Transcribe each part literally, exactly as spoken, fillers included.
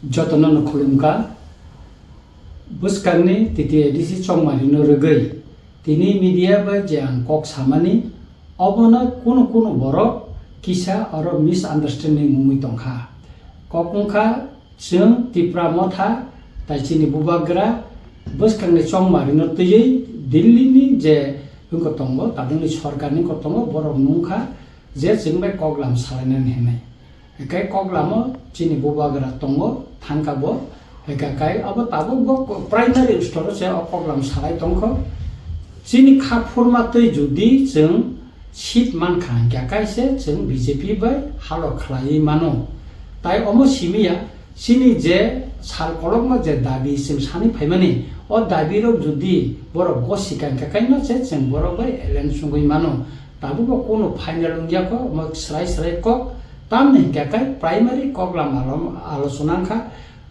Jotono no khulumkha. Bwskangni T T A D C chongmarino rwgwi tini media bai je ang kok samani, obono kunu kunu borok kisa oro misunderstanding wngwi tongkha. Kok wngkha, chwng Tipra Motha tai chini bubagra bwskangni chongmarino twiwi Delhi ni je wngkha tongo, tabukni sorkarni wngkha tongo, borok nungkha je chwng bai koklam salainani hinwi. Hinkhe koklamo chini bubagra tongo, thangkha bo. Hinkhe kai abo tabuk bo primary store se o koklam salai tongkho. Chini kha phurma twi judi chwng seat mankha hinkhe kaise chwng B J P bai halo khlaiwi mano. Tai omo simiya chini je sal kolokma je dabi chwng sani phaimani, o dabi rok judi borok gosika hinkhe kaino se chwng borok bai alliance wngwi mano. Tabukbo kunu final wngya kho, omo srai srai kok. Tamni hinkhe kai primary koklam alo-, alochona wngkha.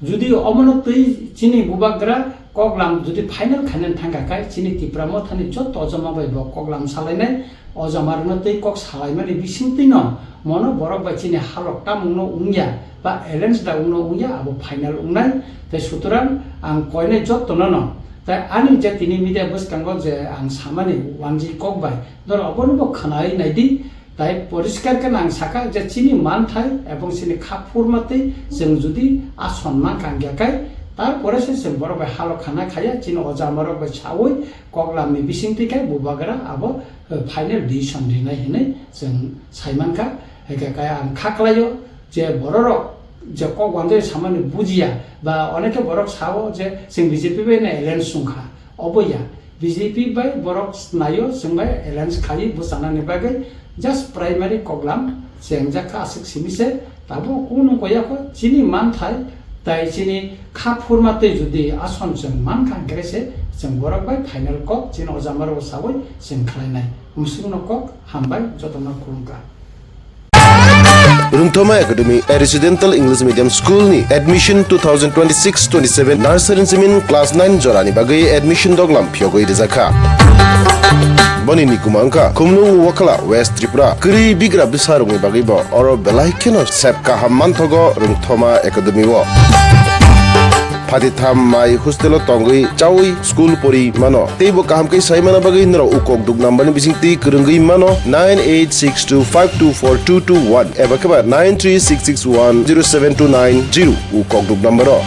Judi omono twi chini bubagra koklam judi final khainani thangkha kai, chini Tipra Mothani joto ojama bai bo koklam salainai, ojama rwno twi kok salaimani bisingtwino mono borok bai chini halok tamungno wngya ba alliance da wngno wngya abo final wngnai. Tai sutorang ang koinai jotono no, tai ani je tini media bwskango je ang samani wanji kok bai, norok obono bo khwnai naidi. Tai poriskar khe nang sakha je chini manthai ebong chini kha phurma twi chwng judi ason mankha hinkhe kai, tarpore se chwng borok bai halo khana khaya chini oja amarok bai sawi koklamni bisingtwi khe bubagra abo, eh, final decision rinai hinwi chwng saimankha. Hinkhe kai ang kha khlaio je bororok je kok wanjwi samani bujiya ba onekhe borok sao je chwng B J P bai no alliance wngkha. Obo ya, B J P bai borok naio chwng bai alliance khaiwi bwchanani bagwi just primary koklam chengjak kha aswk simi se, tabuk kunu koya kho chini manthai tai chini kha phurma twi judi ason chwng mankha hinkhe se chwng borok bai final kok chini oja amarok sawi chwng khlainai. Mwswkno kok hambai jotono khulumkha. Rungthoma Academy, a residential English medium school ni admission two thousand twenty-six twenty-seven nursery simin class nine jorani bagwi admission doglam phiyogwi rijakha. Boni nikuma wngkha Khumlung Wakhala, West Tripura. Kwrwi bigra bwsarokni bagwi bo oro belai kheno sep kaham manthogo Rungthoma Academy o. Phatitham mai hostel o tongwi chawi school pori mano. Teibo kaham khe sai mana bagwi norok ukok duk number ni bising twi kwrwngwi mano nine eight six two five two four two two one eba khe ba nine three six six one zero seven two nine zero ukok duk number o.